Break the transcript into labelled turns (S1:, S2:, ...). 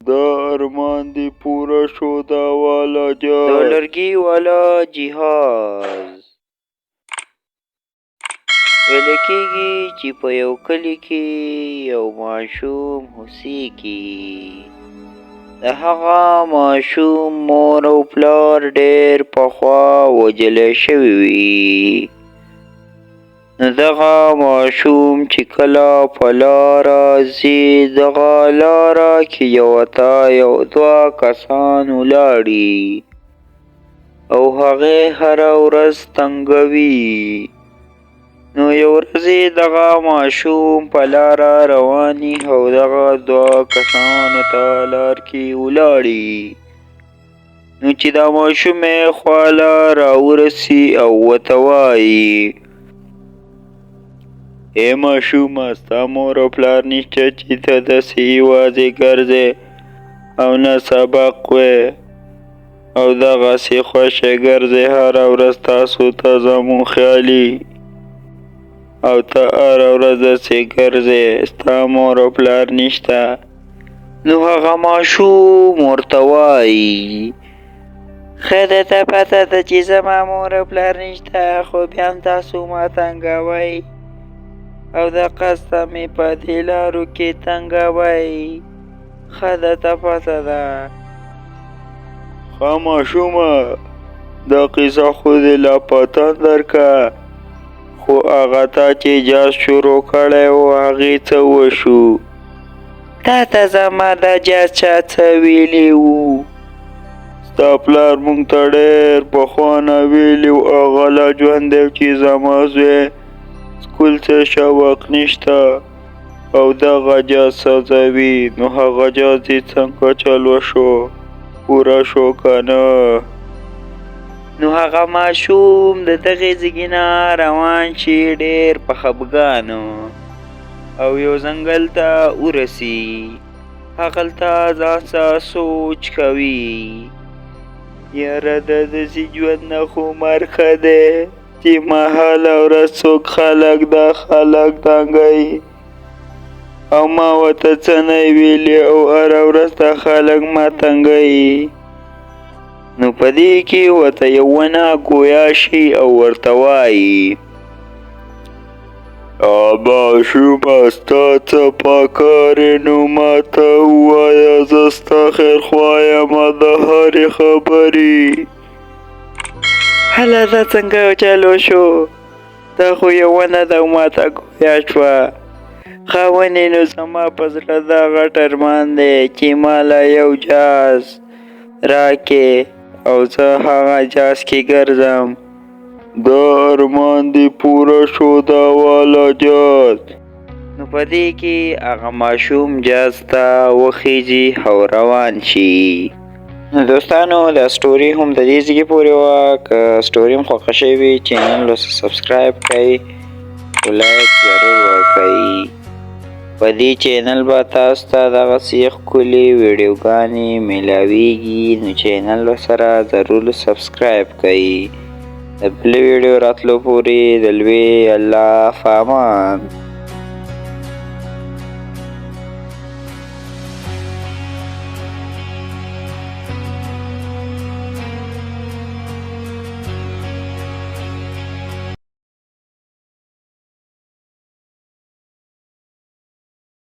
S1: دا ارمان دې پوره شو دا والا
S2: د لرګي والا جهاز. ویل کېږي چې په یو کلي کې یو ماشوم اوسېږي. د هغه ماشوم مور او پلار ډېر پخوا وژل شوي وي. نو دغه ماشوم چې کله په لاره ځي، دغه لاره کې یوه ته یو دوه کسان ولاړي او هغې هره ورځ تنګوي. نو یو ورځ دغه ماشوم په لاره روان او دغه دوه کسانو ته لار کې ولاړي. نو چې دا ماشوم یې خواله راورسي او ورته وایي: ای ماشومه، ستا مور او پلار نشته چې ته داسې یوازې ګرځې او نه سبق وې او دغسې خوشې ګرځې؟ هره ورځ تاسو ته زموږ خیالي او ته هره ورځ داسې ګرځې، ستا مور او پلار نشته؟ نو هغه ماشوم ورته وایي: ښه ده ته پته ده چې زما مور او پلار نشته، خو بیا هم تاسو ما تنګوئ او د قصده مې په دې لارو کې تنګوئ. ښه ده ته پته ده.
S1: ښه ماشومه، دا قصه خو دې لا په تندر که، خو هغه تا چې جاز شروع کړی و هغې څه وشو؟
S2: تا ته زما د جاز چا څه ویلي وو؟
S1: ستا پلار موږ ته ډېر پخوا نه ویلي وو، هغه لا ژوندی چې زما زوی سکول څه شوق نشته او دغه جاز سازوي. نو هغه جاز دې څنګه چل وشو، پوره شو که نه؟
S2: نو هغه ماشوم د دغې ځګي نه روان شي ډېر په خپګانو او یو ځنګل ته ورسي. هغلته ځان سره سوچ کوي: یاره د داسې ژوند نه خو مرګ ښه دی چې ما هره ورځ څوک خلک دا خلک تنګوي او ما ورته څه نه ویلي او هره ورځ دا خلک ما تنګوي. نو په دې کې ورته یو ونه ګویا شي او ورته وایي:
S1: ماشومه، ستا څه پکار نو ما ته ووایه، زه ستا خیرخواه یم د هرې خبرې.
S2: هله دا څنګه چل وشو؟ دا خو یو ونه ده او ماته ګویا شوه. ښه ونې، نو زما په زړه دا غټ ارمان دی چې ما له یو جاز راکې او زه هغه جاز کې ګرځم.
S1: دا ارمان دې پوره شو دا والا جاز.
S2: نو په دې کې هغه ماشوم جاز ته وخیژي او روان شي. نو دوستانو، دا سټوري هم د دې ځای پورې وه. که سټوري هم خوښه شوې وي، چینل له سبسکرایب کړئ او لایک ضرور ورکړئ. په دې چینل به تاسو ته دغسې ښکلې ویډیوګانې میلاویږي، نو چینل سره ضرور سبسکرایب کړئ. د بلې ویډیو راتلو پورې د لوی الله فامان.